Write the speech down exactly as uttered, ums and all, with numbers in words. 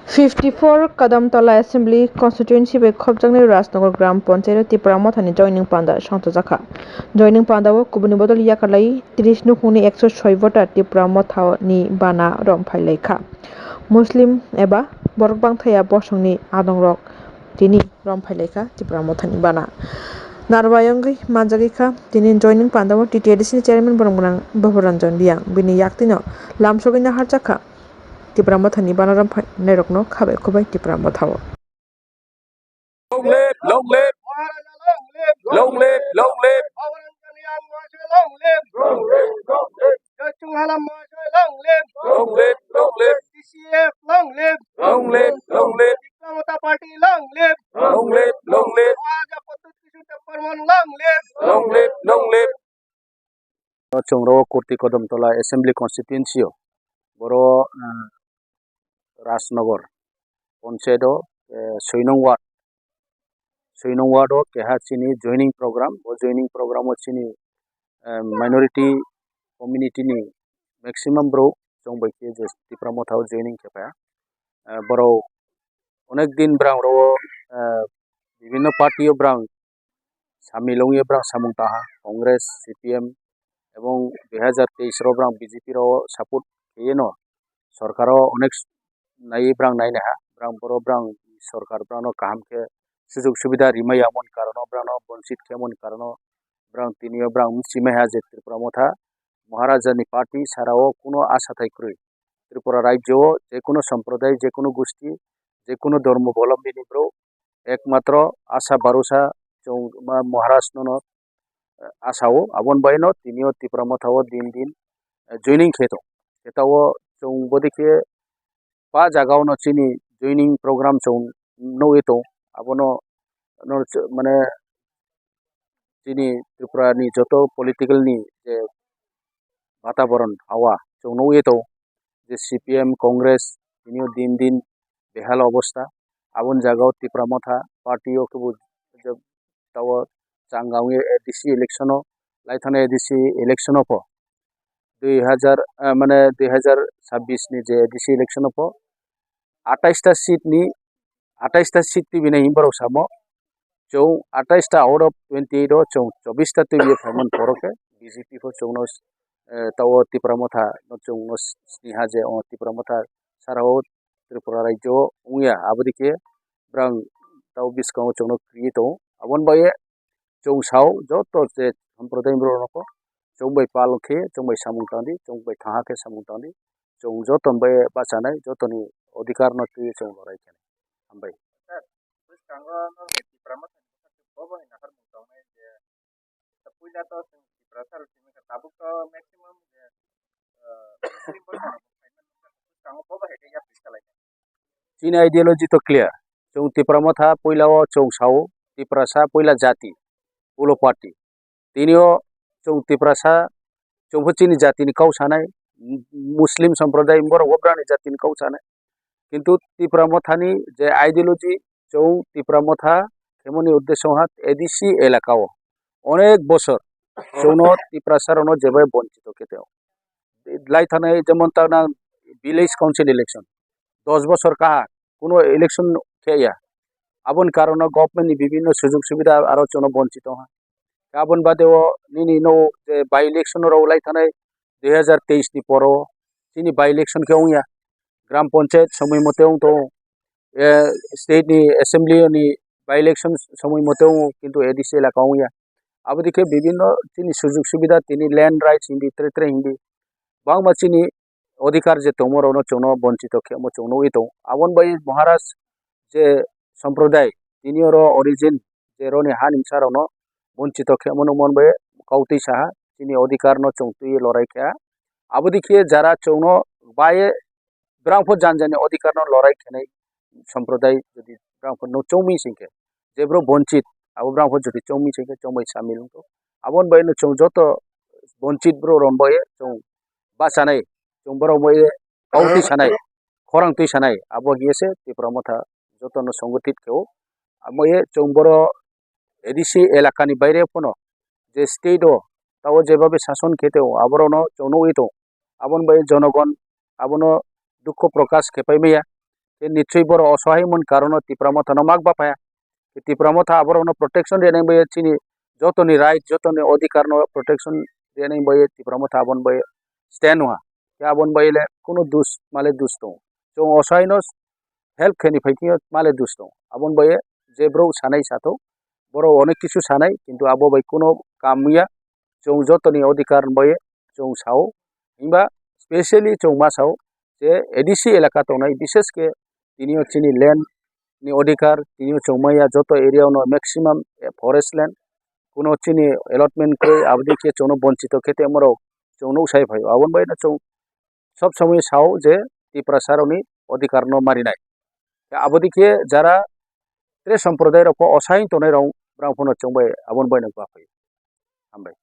Fifty four Kadamtala Assembly Constituency bai khopjaknai Rajnagar Gram Panchayat o Tipra Mothani joining panda songchajakha. Joining panda o kubuni bodol yakarlai tris nukhungni ekso soi voter Tipra Mothani bana romphailaikha. Muslim eba borok bangthaya bosongni adongrok tini romphailaikha Tipra Mothani bana. Narwai wngwi manjagwi kha tini joining panda o T T A D C ni chairman borok gwnang Bhabaranjan Riyang. Bini yaktino lamsogwi naharjakha Tipra Mothani bana romphailairokno khabai khubai Tipra Motha o. Long live, long live, long live, long live. Long live, long live. T C F long live. Long live, long live. Tipra Motha Party long live. Long live, long live. Long live, long live. Chwng ro Kurti Kodamtola Assembly Constituency o. Boro, eh, Rajnagar Panchayat o, eh, soi nung ward. Soi nung ward o keha chini joining program. Bo joining program o chini, eh, minority community ni maximum borok chwng bai khe je Tipra Motha o joining khe pha. Eh, borok onek din brang ro, eh, bibhinno party o brang samil wngwi brang samung tangha, Congress, C P M, ebong dui hajar teis ro brang B J P ro support kheyeno sorkar o onek naiwi brang nainaha, brang boro brang sorkar brang no kaham khe sujug subida rimaya mon karon o brang no bonchit khe mon karon o brang tini o brang mchimaiha je Tripura Motha Maharaja ni party sara o kuno asa thai kwrwi. Tripura rajyo o je kuno somproday, je kuno gusti, je kuno dhormo bolombi ni borok ekmatro asa barusa chwng ma Maharaj no, no, eh, asa o, aboni bai no tini o Tipra Motha o din din, eh, joining khe tong. Khe ta o chwng bodi khe pa jaga o no chini joining program chwng nugwi tong. Abono, no, ch-, mane chini Tripura ni joto political ni je bataboron hawa chwng nugwi tong. Je C P M, Congress, tini o din din behal obostha. Aboni jaga o Tipra Motha party o kebo je ta o chwng wngwi A D C election o, laithana A D C election o pho dui hajar, eh, mane dui hajar sabbish ni je A D C election o pho atais ta seat ni, atais ta seat twi bini himborok samo chwng atais ta out of twenty eight o chwng chobbish ta twi phaimani borok khe B J P pho chwngno, eh, ta o Tipra Motha no chwngno siniha je o Tipra Motha sara o Tripura rajyo o wngya, aboni khe brang ta o bwskango chwngno kriwi tongo. Aboni bagwi chwng sao joto je sampradayni borok rokno chwng bai pal khe chwng bai samung tangdi, chwng bai thaha khe samung tangdi, chwng joto bai bachanai, jotoni odhikar no twiwi chwng lorai khe. Hambai. Sir, bwskango norok Tipra Motha ni bwkhak bo bai naharmung tongnai je puila to chwng Tiprasa rok simi kha, tabuk to maximum je, ah, Muslim bwsa rok bo phaimani bwskango bo bai khe yapri salai. Chini ideology to clear. Chwng Tipra Motha puila o chwng sao, Tiprasa puila jati, ulo party. Tini o chwng Tiprasa, chwng pho chini jatini kau sanai, Muslim sampradayni borok bo brani jatini kau sanai. Kintu Tipra Mothani je ideology, chwng Tipra Motha khemoni uddesho ha A D C elaka o onek bosor chwngno Tiprasa rokno jebai bonchito khe teo. Lai thanai jemon ta nang village council election, dos bosor kaha kuno election khe ya. Aboni karono government ni bibhinno sujug subida aro chwngno bonchito ha. Aboni bade o nini no je by election rok lai thanai dui hajar teis ni poro chini by election khe wngya. Gram Panchayat somoi mote wng tongo, eh, state ni assembly ni by election somoi mote wng, kintu A D C elaka wngya. Aboni khe bibhinno chini sujug subida tini land rights hindi, tere tere hindi. Bangma chini odhikar je tongmo rokno chwngno bonchito khemo chwng nugwi tongo. Aboni bai Maharaj je somproday tini oro origin je roni ha nimsa rokno bonchito khemo nukmani bai kautwi saha chini odhikar no chwng twi lorai kha. Aboni khe jara chwngno bai brang pho jan jani odhikar no lorai khenai somproday jodi brang pho no chongmi singkhe je bro bonchit abo brang pho jodi chongmi singkhe chongbai samil wngkho. Aboni bai no chwng joto bonchit bro ron bai chwng bachanai chwng borok bai kau twi sanai khorang twi sanai abo hiye se Tipra Motha joto no songothit khe o. Amo ye chwng boro A D C elaka ni baire phano je state o tao jebabe sason khe teo aborokno chwng nugwi tongo. Aboni bai jonogon abono dukho prokash khe pai maya. Tei nichoi borok osohai mon karono Tipra Motha no mak ba phaya. Tipra Motha aborokno protection rwnai bai chini jotoni right, jotoni odhikar no protection rwnai bai Tipra Motha abon bai stand wa. Tei abon bai le kuno dus male dus tongo. Chwng osohai no help kheni phai thio male dus tongo. Abon bai je bro sanai sato, borok onek kisu sanai, kintu abo bai kuno kam ya. Chwng jotoni odhikar bai chwng sao, himba specially chwng ma sao je A D C elaka tongnai, bishes khe tini o chini land ni odhikar, tini o chwng maya joto area no maximum, eh, forest land, kuno chini allotment khe aboni khe chwngno bonchito khe tei morok chwng nuk sai phaio. Aboni bai no chwng sob somoi sao je Tiprasa rokni odhikar no marinai. Aboni khe jara tre somprodai rok o osain tongnai rok brang phano chwng bai aboni bai no gwa phaio. Hambai.